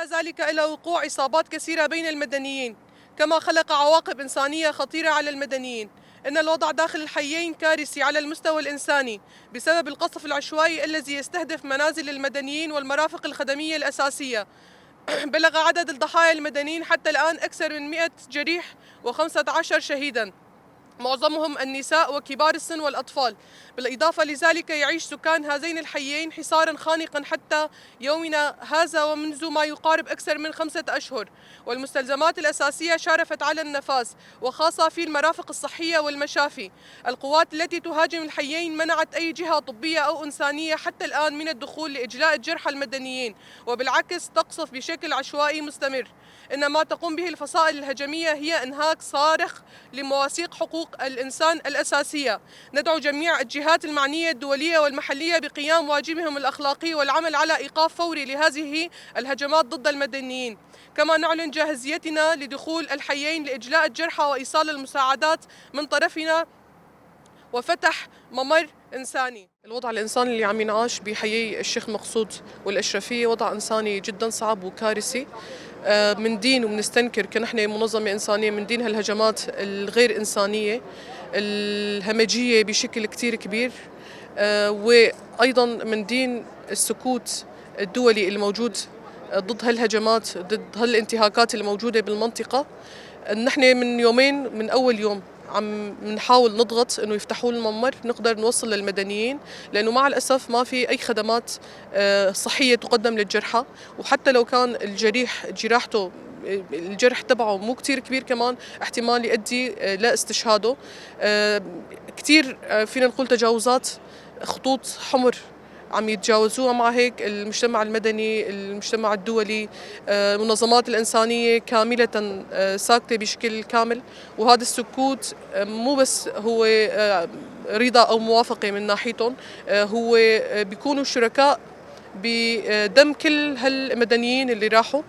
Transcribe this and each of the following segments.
أدى ذلك إلى وقوع إصابات كثيرة بين المدنيين، كما خلق عواقب إنسانية خطيرة على المدنيين. إن الوضع داخل الحيين كارثي على المستوى الإنساني بسبب القصف العشوائي الذي يستهدف منازل المدنيين والمرافق الخدمية الأساسية. بلغ عدد الضحايا المدنيين حتى الآن أكثر من 100 جريح و15 شهيدا، معظمهم النساء وكبار السن والأطفال. بالإضافة لذلك، يعيش سكان هذين الحيين حصارا خانقا حتى يومنا هذا ومنذ ما يقارب أكثر من 5 أشهر، والمستلزمات الأساسية شارفت على النفاذ، وخاصة في المرافق الصحية والمشافي. القوات التي تهاجم الحيين منعت أي جهة طبية أو إنسانية حتى الآن من الدخول لإجلاء الجرحى المدنيين، وبالعكس تقصف بشكل عشوائي مستمر. إن ما تقوم به الفصائل الهجمية هي إنهاك صارخ لمواثيق حقوق الإنسان الأساسية. ندعو جميع الجهات المعنية الدولية والمحلية بقيام واجبهم الأخلاقي والعمل على إيقاف فوري لهذه الهجمات ضد المدنيين، كما نعلن جاهزيتنا لدخول الحيين لإجلاء الجرحى وإيصال المساعدات من طرفنا وفتح ممر إنساني. الوضع الإنساني اللي عم ينعاش بحيي الشيخ مقصود والأشرفية وضع إنساني جدا صعب وكارثي. مندين ومنستنكر كنحن منظمة إنسانية، مندين هالهجمات الغير إنسانية الهمجية بشكل كتير كبير، وأيضا مندين السكوت الدولي الموجود ضد هالهجمات، ضد هالانتهاكات الموجودة بالمنطقة. نحن من يومين، من أول يوم، عم نحاول نضغط انه يفتحوا لنا ممر نقدر نوصل للمدنيين، لانه مع الاسف ما في اي خدمات صحيه تقدم للجرحى، وحتى لو كان الجريح جراحته، الجرح تبعه مو كتير كبير، كمان احتمال يؤدي لاستشهاده. كتير فينا نقول تجاوزات، خطوط حمر عم يتجاوزوها. مع هيك، المجتمع المدني، المجتمع الدولي، المنظمات الإنسانية كاملة ساكتة بشكل كامل، وهذا السكوت مو بس هو رضا أو موافقة من ناحيتهم، هو بيكونوا شركاء بدم كل هالمدنيين اللي راحوا.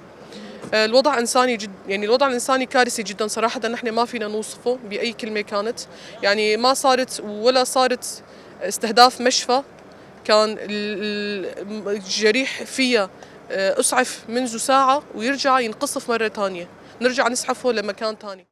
الوضع انساني جد، يعني الوضع الانساني كارثي جدا صراحه، نحن ما فينا نوصفه باي كلمه كانت. يعني ما صارت ولا صارت استهداف مشفى كان الجريح فيها اسعف منذ ساعه ويرجع ينقصف مره ثانيه، نرجع نسعفه لمكان ثاني.